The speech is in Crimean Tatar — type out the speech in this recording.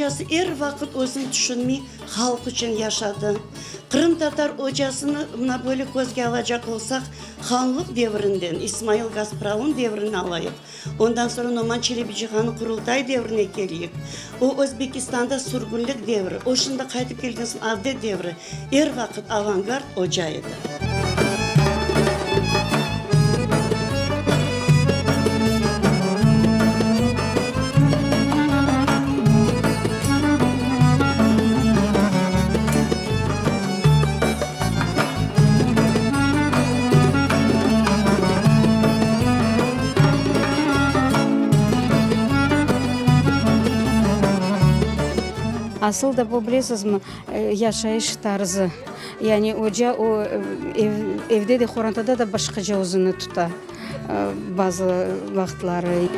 ocası er vaqıt özüni tüşünmey, halq içün yaşadı. Qırımtatar ocasını mına böyle közge alacaq olsaq, hanlıq devrinden, İsmail Gaspralınıñ devrini alayıq, ondan soñra Noman Çelebicihannıñ Qurultay devrine keleyik, o Özbekistanda sürgünlik devri, o şimdi qaytıp kelgen soñ avdet devri, er vaqıt avangard oca edi. Asıl da bu, bilesizmi, yaşayış tarzı. Yani oca o, ev, evde de, qorantada da başqaca özüni tuta bazı vaqıtları.